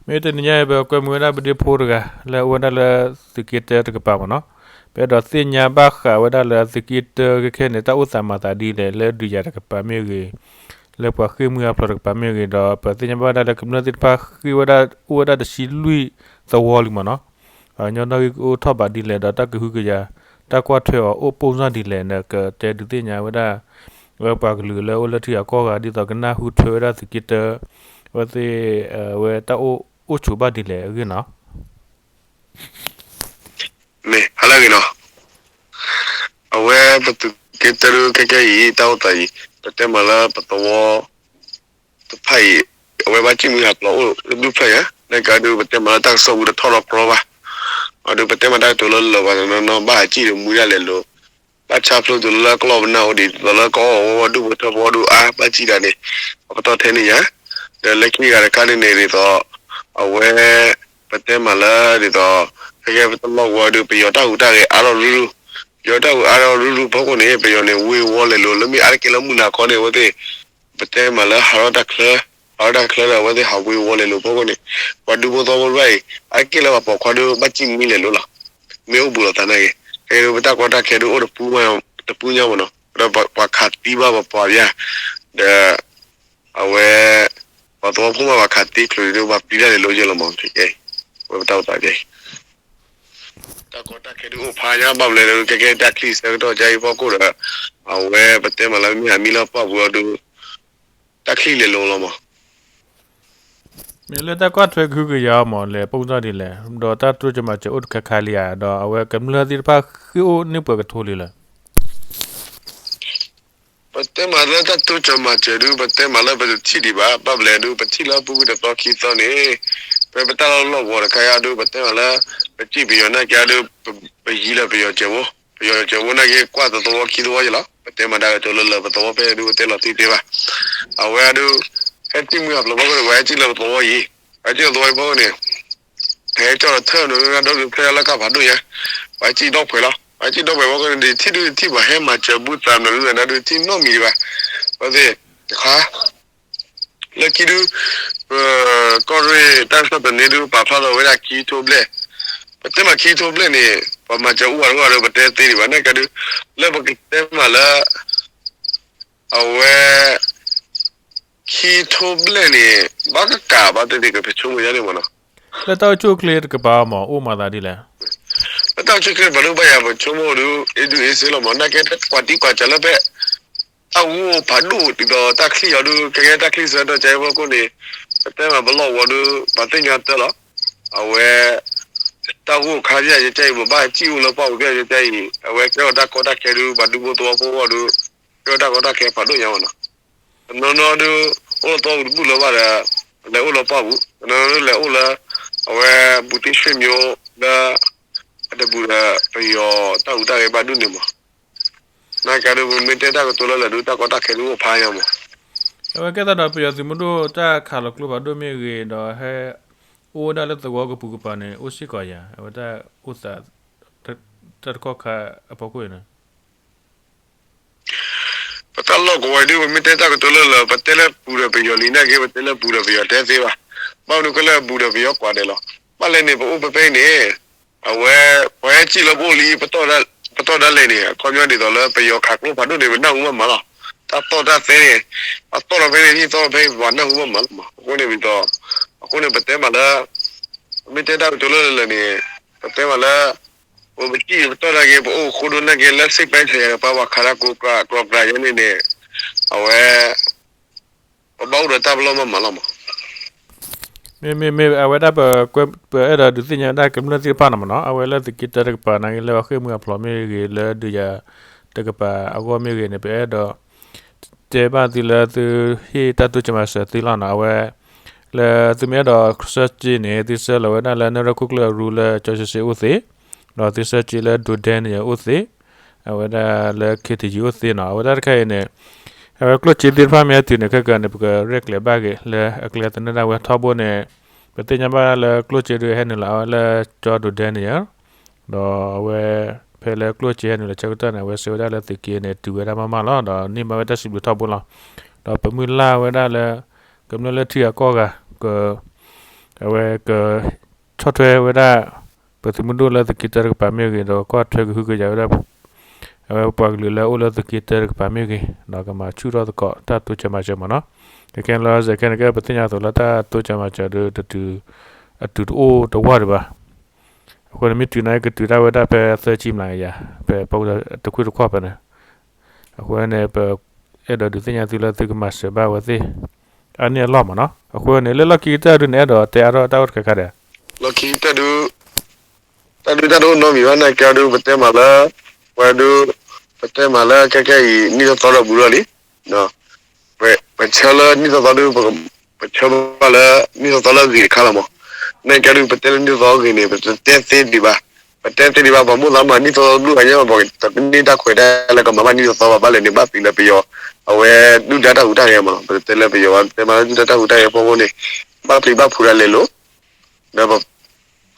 မ့ၢ်တနံၤညါအံၤ ပကွဲမုာ်ဝဲဒၣ်ပဒ့ဖိတဂၤ လၢအအိၣ်ဝဲဒၣ်လၢသုးက့တၢတကပၤမ့ၢ်နီၤ. ပအဲၣ်ဒိးသ့ၣ်ညါဘၣ်ဃးဝဲဒၣ်လၢသုးက့တၢခဲခဲန့ၣ် တၢ်အိၣ်သးမၤသးဒ်လဲၣ် လၢဒုးယၤတကပၤမ့ၢ်ဂ့ၤ, လၢပှၤဃ့ၢ်မှံဟးဖျိးတကပၤမ့ၢ်ဂ့ၤ, ဒီးပသ့ၣ်ညါဘၣ်ဝဲဒၣ်လၢကမျၢၢ်သ့ၣ်တဖၣ်ဃ့ၢ်ဝဲဒၣ် အိၣ်ဝဲဒၣ်တဆံလွံၢ်သဝီလံမ့ၢ်နီၤ. ညီနုၢ်ဂံၢ်ကအိၣ်ထီၣ်ဘးဒ်လဲၣ် ဒီးတၢ်ကဟုကယာ် တၢ်ကွၢ်ထွဲအီၤအိၣ်ပိၢ်စၢ်ဒ်လဲၣ်န့ၣ် ကတဲဒုးသ့ၣ်ညါဝဲဒၣ် ဝဲပှၤကလုာ်လၢအိၣ်လၢထံဂၤကီၢ်ဂၤ ဒ်သိးကနၢ်ဟူထွဲဝဲဒၣ်သုးက့တၢ အဝဲသ့ၣ် ဝဲတၢ်အိၣ်အိၣ်ဆိးဘၣ်ဒ်လဲၣ်အဂ့ၢ်နီၤ. မ့ၢ်ဟါလၢအဂ့ၤနီၤ. အဝဲပသုးက့တၢဒုးခဲခဲအံၤ တၢ်အိၣ်သးအံၤ ပတဲမးလၢပသဝီတဖၣ်အံၤ အဝဲဘၣ်စံၣ်မှံဟးဖျိးအိၣ်တဘျုးဖျၢၣ်ညါ နာ်က့ဒုး ပတဲမးလၢတၢ်ကစီၣ်ပူၤတထီၣ်ဒီးကြီဘၣ်. အဒုး ပတဲမးတၢ်ကတိၤလၢလၢာ်ပှၤတနီၤနီၤ ဘၣ်ဟးစံၣ်ဒီးမှံဒၣ်လဲာ်လိၤ ဘၣ်ဆါဖျိတုၤလၢကလီၢ်ပနၢ်အိၣ်ဒံး ဒ်သိးလၢကအီၣ်အီၤဝဲဝဲဒူၣ်ဖိထၢဖိအီၤဒုး အါ ဘၣ်စံၣ်တၢ်န့ၣ် အပတီၢ်ထဲန့ၣ်ညါ. ဒီးလၢခံဂၤတခါန့ၣ်န့ၣ် ဒ်သိး အဝဲ ပတဲမးလၢဒ်သိး ခဲကဲပတလီၢ်ကဝီၤဒုး ပယီၤတၢ်ဟူးတၢ်ဂဲၤအါထီၣ်ရုၢ်ရုၢ်, ပယီၤတၢ်ဟူးအါထီၣ်ရုၢ်ရုၢ်ဖီခိၣ်န့ၣ် ပယီၤန့ၣ် ဝ့ၤဝီၤလဲၤလိၤ လၢမ့ၢ်အါတက့ၢ်လၢမုၢ်နၤခီန့ၣ် အဝဲသ့ၣ် ပတဲမးလၢဟးထီၣ်တၢ်ချၢ, ဟးထီၣ်တၢ်ချၢဒီး အဝဲသ့ၣ်ဟးဝ့ၤဝီၤလဲၤလိၤဖီခိၣ်န့ၣ် ပှၤဒူဖိသဝီဖိတဖၣ်အံၤ အါတက့ၢ်လၢပှၤပိာ်ခွါဒုး ဘၣ်စံၣ်မှံလဲၤလိၤလီၤ. မ့ၢ်အိၣ်ဘူးလိာ်သးနာ်က့ ခဲကဲဒုး ပတၢ်ကီတၢ်ခဲဒုး အိၣ်တပူၤညါမ့ၢ်နီၤ, ဒီးပှၤခးသံဘၣ်ပှၤပှၢ်ပယါ, ဒီး အဝဲ ပှၤသဝီဖိမး ပှၤခးသံချုးဒုး ပှၤပျံၤတၢ်လဲၤလိၤယဲလီၤမ့ၢ် ခဲကဲအံၤ ဝဲပတၢ်အိၣ်သးခဲအံၤ တၢ်ကီတၢ်ခဲဒုးအိၣ်ဖးညါ ဘၣ်မနုၤလဲၣ်ဒုး ခဲကဲတၢ်ချံၣ်ဆၢကတီၢ်ကါအံၤဖီခိၣ်ဒီး အဝဲပတဲမးလၢမ့ၢ်ဟးမံလၢပှၢ်ပူၤအီၤဒုး တၢ်ချံၣ်လဲၤလိၤလီၤမး. မ့ၢ်လၢတၢ်ကွၢ်ထွဲကဟုကယာ်အီၤမး လဲၤပိၢ်စၢ်ဒ်လဲၣ်, ဒီးတၢ်တိစၢၤမၤစၢၤအိၣ်တခါခါလံဧါ, ဒီးအဝဲကမျၢၢ်သ့ၣ်တဖၣ်ဃ့ၢ်အိၣ်န့ၢ်ပှဲၤကထိလံလဲၣ်. ပတဲမးလၢတၢ်တိစၢၤမၤစၢၤဒုး ပတဲမးလၢပတထံၣ်ဒံးဘၣ်, ဘၣ်မနုၤလဲၣ်ဒုး ပထံၣ်လၢအပူၤကွံာ်တသီခံသီန့ၣ် ဖဲပတၢ်လီၢ်လီၢ်ကဝီၤတခါအံၤဒုး ပတဲမးလၢ ပစံၣ်ပယီၤနာ်က့ဒုး ပယံၤလၢပယီၤစၢၤဖိ, ပယီၤစၢၤဖိနာ်က့ ကွၢ်တသဝီခံသဝီယဲလီၤ. ပတဲမးတၢ်ကတိၤလၢလၢာ် ပသဝီဖဲဒုး ပတဲလီၤတံၢ်တ့ၢ်ဘၣ်. အဝဲဒုး ဟဲစံၣ်မှံဟးဖျိးဖီခိၣ်န့ၣ် ပှၤဟဲစံၣ်လၢပသဝီအံၤ, ပှၤဟဲစံၣ်လၢသဝီအံၤဖီခိၣ်န့ၣ် ဟဲကၠီၣ်ဒီးထၢၣ်နီၢ်နီၢ်ဒိၣ်ဒုး ဖဲလၢကၢ်ဖးဒိၣ်ညါ, ပှၤဟဲစံၣ်ဒီၣ်ပှဲၤလီၤ. ပှၤဟဲစံၣ်ဒီၣ်ပှဲၤဖီခိၣ်န့ၣ် ဒ်ထံၣ်ဒုးထံၣ်ပှၤဟဲမၤစၢၤဘူၣ်သးမနုၤဒုး နဒုးထံၣ်နီတမံၤဒံးဘၣ်. အဝဲသ့ၣ်တခါ လၢခံဒုး ကီၢ်ရ့ၣ်တၢ်ကစီၣ်သန့ဒုး ပာ်ဖျါထီၣ်ဝဲဒၣ်ခံကထိဘျဲၣ်, ပတဲမးခံကထိဘျဲၣ်န့ၣ် ပှၤမၤစၢၤအိၣ်ဝဲတအိၣ်ဝဲဒီး ပတဲသ့ဒံးဘၣ် နာ်က့ဒုး လၢပကတဲမးလၢ အဝဲ ခံကထိဘျဲၣ်န့ၣ် ဘၣ်ကကးဘၣ်သ့ၣ်သ့ၣ် ကပဆိကမိၣ်ယါန့ၣ်မ့ၢ်နီၤ. လၢတၢ်အိၣ်ဆူၣ်အိၣ်ချ့တကပၤမ့ၢ် အိၣ်မၤသးဒ်လဲၣ်. လၢတၢ်အိၣ်ဆူၣ်အိၣ်ချ့ပှၤဒိၣ်ဘၣ်ယၤ ပဆိကမိၣ်ဒုး အ့ဒုးအ့စ့လီၤမ့ၢ် နာ်က့ကွၢ်တံၢ်ကွၢ်စၢ်လၢဖဲ တၢ်ဂိၢ်ဖးဒိၣ်ဒ်သိး တၢ်ချံၣ်အီၤဒုး ခဲကဲတၢ်ချံၣ်ဆၢကတီၢ်ကါအံၤဖီခိၣ်န့ၣ် ပတဲမးပလီၢ်ကဝီၤဒုး ပှၤသ့ၣ်ညါတၢ်လီၤ. အဝဲ တၢ်ဂိၢ်ခါပယါယကါအံၤ ပဘၣ်စံၣ်အိၣ်လၢပှၢ်ပူၤပယါယကါအံၤ အဝဲကဲထီၣ်တၢ်ကီတၢ်ခဲဒုး ပှၤဒူဖိသဝီဖိအဂီၢ်ဒုး ကဲထီၣ်တၢ်ကီတၢ်ခဲဖးဒိၣ်ညါမ့ၢ်နီၤ. တနီၤနီၤဒုး အိၣ်လၢသဝီပူၤတဘူၣ်လၢၤဘၣ်ဒီး လဲၤအိၣ်လၢပှၢ်ပူၤ, တနီၤနီၤဒုးလဲၤအိၣ်လၢ အဝဲ ဘူၣ်တံၢ်ဆ့ၣ်မိလၢ အတဘူးဒီး ပယီၤတၢ်ဟူးတၢ်ဂဲၤဘၣ်ဒိၣ်န့ၣ်မ့ၢ် နာ်က့ဒုး ပမ့ၢ်တဲတၢ်ကတိၤလၢလၢာ်ဒုး တၢ်ကီတၢ်ခဲဒုးအိၣ်ဖးညါမ့ၢ်. အဝဲကဲသးဒီးပယီၤသုးမုၢ်ဒိၣ်တၢ်ခးလီၤကျိဖးဒိၣ်မ့ၢ်ဂ့ၤဒီး ဟဲအိၣ်ဝဲဒၣ်လၢသဝီကပူၤကပၤန့ၣ် အိၣ်စ့ၢ်ကီးယၤ အဝဲတၢ်အိၣ်သး တၢ်တခီခါအဖီခိၣ်အံၤန့ၣ် ပတၢ်လီၢ်ကဝီၤဒုး ပမ့ၢ်တဲတၢ်ကတိၤလၢလၢာ် ပတဲလၢပူၤဒီးပယီၤလံနာ်က့ ပတဲလၢပူၤဒီးပယီၤတဲသ့ဘၣ်. ဘၣ်မနုၤကလၢပူၤဒီးပယီၤကွၢ်ဒဲးလီၤ. ဘၣ်လဲၣ်န့ၣ် ပအိၣ်ဖဲဖဲအံၤန့ၣ် အဝဲ ပှၤဟဲစံၣ်လၢပအိၣ်လံ ပတီၢ်ဒၣ်လဲာ်န့ၣ် အခီပညီဒ်သိးလၢပယီၤခးကျိဖးဒိၣ်န့ၣ် ပနၢ်ဟူဘၣ်မးလီၤ. တၢ်သီၣ်တၢ်သဲန့ၣ် အသီၣ်ဒီးဖဲန့ၣ် ဟံၣ်သီၣ်ဖဲ ပှၤနၢ်ဟူဘၣ်မးလီၤမး. အဃိန့ၣ်ဒ်သိး အဃိန့ၣ် ပတဲမးလၢ ပမ့ၢ်တဲတၢ်ကတိၤလၢလၢာ်န့ၣ် ပတဲမးလၢ ပစံၣ်ပတီၢ်နာ်က့ ပအိၣ်ဃိဒိၣ်နာ်က့ လၢစ့ၣ်ပၢ်ဆဲးယၤဒီး ပှၤဘၣ်ခးတၢ်ကိးကျါကျီကျါယဲန့ၣ်န့ၣ် အဝဲ ပဘၣ်အိၣ်ဒီးတၢ်ပလီၢ်မးမးလီၤမး. မ့မ့မ့ၢ်အဝဲဒၣ်ပ ပအဲၣ်ဒိးဒုးသ့ၣ်ညါဝဲဒၣ်ကမျၢၢ်သ့ၣ်တဖၣ်န့ၣ်မ့ၢ်နီၤ အဝဲလၢသုးက့တၢတကပၤနာ်က့ လၢအဃ့ၢ်မှံဟးဖျိးမ့ၢ်ဂ့ၤ လၢဒုးယၤတကပၤအဂီၢ်မ့ၢ်ဂ့ၤန့ၣ် ပအဲၣ်ဒိး တဲဘၣ်သုလၢသုဟ့ၣ်တၢ်တိစၢၤမၤစၢၤသုလီၤနီၤ အဝဲ လၢသုမ့ၢ်အဲၣ်ဒိးဆှၢစ့န့ၣ် သုဆှၢလီၤဝဲဒၣ်လၢနရၢၢ်ခိၣ်ကျၢၢ်အရူလၢကၠီဆှ့ဆှ့အိၣ်သ့, ဒီးသုဆှၢစ့လၢဒိဒဲန့ၣ်အိၣ်သ့, အဝဲဒၣ်လၢ ခ့တယံၤ အိၣ်သ့နီၤ အဝဲဒၣ်တခါအံၤန့ၣ် အဝဲကျိၣ်စ့သ့ၣ်တဖၣ်မ့ၢ်ဟဲတုၤန့ၣ် ခဲကနံၣ်န့ၣ် ပကရဲၣ်ကျဲၤဘၣ်က့ၤလၢအကျဲသနၢၣ်ဒၣ်ဝဲထီဘိန့ၣ် ပသ့ၣ်ညါဘၣ်လၢကျိၣ်စ့ဒုးဟဲနုာ်လီၤအဝဲလၢကၠီဒိဒဲန့ၣ်ဧါ ဒီးအဝဲ ဖဲလၢကျိၣ်စ့ဟဲနုာ်လီၤဆၢကတီၢ်န့ၣ် အဝဲစံးဝဲဒၣ်လၢသုးက့န့ၣ် တုၤဝဲဒၣ်မးမးလီၤ ဒီးန့ၢ်ဘၣ်ဝဲတၢ်စံးဘျုးထီဘိလီၤ. ဒီးပမုၢ်လၢ်ဝဲဒၣ်လၢ ကမျၢၢ်လၢထံဂၤကီၢ်ဂၤ က အဝဲက ဆီၣ်ထွဲဝဲဒၣ် ပသုးမုၢ်ဒိၣ်လၢသုးက့တၢတကပၤမ့ၢ်ဂ့ၤ ဒီးကွၢ်ထွဲကဟုကယာ်ဝဲဒၣ် အဝဲပှၤကလုာ်လၢအအိၣ်လၢသုးက့တၢတကပၤမ့ၢ်ဂ့ၤ ဒီးကမၤဆူၣ်ထီၣ်သကိးတၢ်တိစၢၤမၤစၢၤမ့ၢ်နီၤ. ခဲကဲလီၤစဲးခဲန့ၣ်ကဲ ပသ့ၣ်ညါအသိးလၢတၢ်တိစၢၤမၤစၢၤဒီး တတုၤ အတုၤတအိၣ်တဝၢ်ဒံးဘၣ်. အဃိန့ၣ်မ့ၢ်တုၤန့ၣ် ကတုၤဒၣ်ဝဲဒၣ်ဖဲသၢဆံမျးကယၤ ဖဲပတခွံတခွီၣ်ဖဲန့ၣ် အဃိန့ၣ် ပအဲၣ်ဒိးဒုးသ့ၣ်ညါသုလၢသုကမၤစၢၤဘၣ်ဝဲသ့ၣ် အါန့ၢ်အလီၢ်မ့ၢ်နီၤ. အဃိန့ၣ် လၢလီၢ်ခံကတၢၢ်ဒုးန့ၣ် အဲၣ်ဒိးတဲအါထီၣ်တၢ်အိၣ်တခါခါဒီး လီၢ်ခံကတၢၢ်ဒုး တၢ်ဒုးတၢ်တအိၣ်နီတမံၤဘၣ် နာ်က့ဒုး ပတဲမးလၢ ပှၤဒုး ပတဲမးလၢခဲကဲအံၤ နံၣ်သီသီဒီးဘူးထီၣ်လံ ပဆၢလၢနံၣ်သီသီဒုး ပဆၢဘၣ်လၢ နံၣ်သီသီလၢအဂ့ၤတခါလီၤမး. နာ်က့ဒုး ပတဲလၢနံၣ်သီသီအဂ့ၤန့ၣ် ပတတဲသ့ဒံးဘၣ်. ပတဲသ့ဒံးဘၣ် ပှၤမိၣ်သးမး နံၣ်သီသီဒုးအညါ ပတန့ၢ်တၢ်ခွဲးတၢ်ယာ်လၢကမၤဘၣ်နံၣ်သီသီဘၣ် ဘၣ်လဲၣ်န့ၣ် ဘၣ်ပျံၤလၢပယီၤ အဝဲဒုၣ်ဒါတၢ်ဟူးတၢ်ဂဲၤမး ပတတဲလၢပယီၤဘၣ် ပတဲမးလၢဒုၣ်ဒါတၢ်ဟူးတၢ်ဂဲၤဖီခိၣ်န့ၣ် ဘၣ်ပျံၤဘၣ်ဖုးဒၣ်လဲာ်လိၤ ဒီး ပ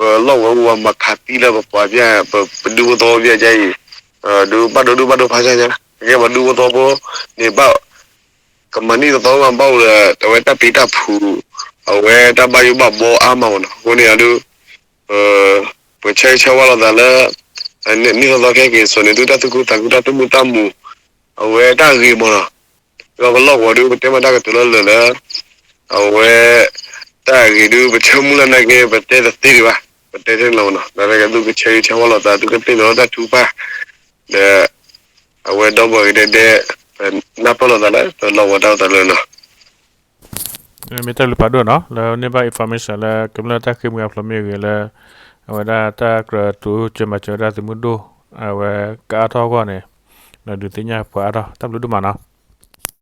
လီၢ်ဝဲပူၤဝဲမၤခးသံလၢပပှၤပျဲၢ် ပဒူဖိသဝီပျဲၢ်ကါအံၤ ဒုးဘၣ်ဒိဒုးဘၣ်ဒိဖးဆါညါ ကဲပှၤဒူဖိသဝီဖိန့ၣ် ဘၣ် ကမၤနံၣ်သီသီမး ဘၣ်အိၣ်ဒီး အဝဲတၢ်ပျံၤတၢ်ဖုး အဝဲတၢ်ဘၣ်ယိၣ်ဘၣ်ဘီအါမးမ့ၢ်နီၤ. အဃိန့ၣ်ဒုး ပဆၢဂ့ၤဆၢဝါလိာ်သးလၢ နံၣ်သီသီခဲက့ၤစိာ်န့ၣ် ဒုးတၢ်သူၣ်ခုသးခုတၢ်သူၣ်မုာ်သးမုာ် အဝဲတၢ်ဂ့ၤမ့ၢ်နီၤ. ဒီးပလီၢ်ဝဲဒုး ပတဲမးတၢ်ကတိၤလၢလၢာ်လၢ အဝဲ တၢ်အဂ့ၤဒုး ပဆိကမိၣ်လၢနာ်က့ ပတဲတသ့ဒံးဘၣ် ပတဲတသ့လီၤမ့ၢ်နီၤ. ဒီးကဲသုကဆၢဂ့ၤဆၢဝါလိာ်သး သုကသ့ၣ်နီၣ်လၢတၢ်ထုကဖၣ် ဒီး အဝဲဒီပုၢ်ဝဲၢ်ကဒဲကဒဲ ပနၢ်ပၢၢ်လိာ်သးလၢ ပလီၢ်ဝဲတၢ်အိၣ်သးလၢနီၤ မ့ၢ်တၢ်ဘျုးဖးဒိၣ်နီၤ လၢန့ၢ်ဘၣ် information လၢကမျၢၢ်တၢ်ဃ့ၢ်မှံဟးဖျိးမ့ၢ်ဂ့ၤလၢ အဝဲဒၣ်တၢ်ကြၢးတိစၢၤမၤစၢၤဝဲဒၣ်သုးမုၢ်ဒိၣ် အဝဲကအါထီၣ်အဂီၢ်န့ၣ် ဒီးဒုးသ့ၣ်ညါပှၤအါထီၣ် တၢ်ဘျုးဒိၣ်မးနီၤ.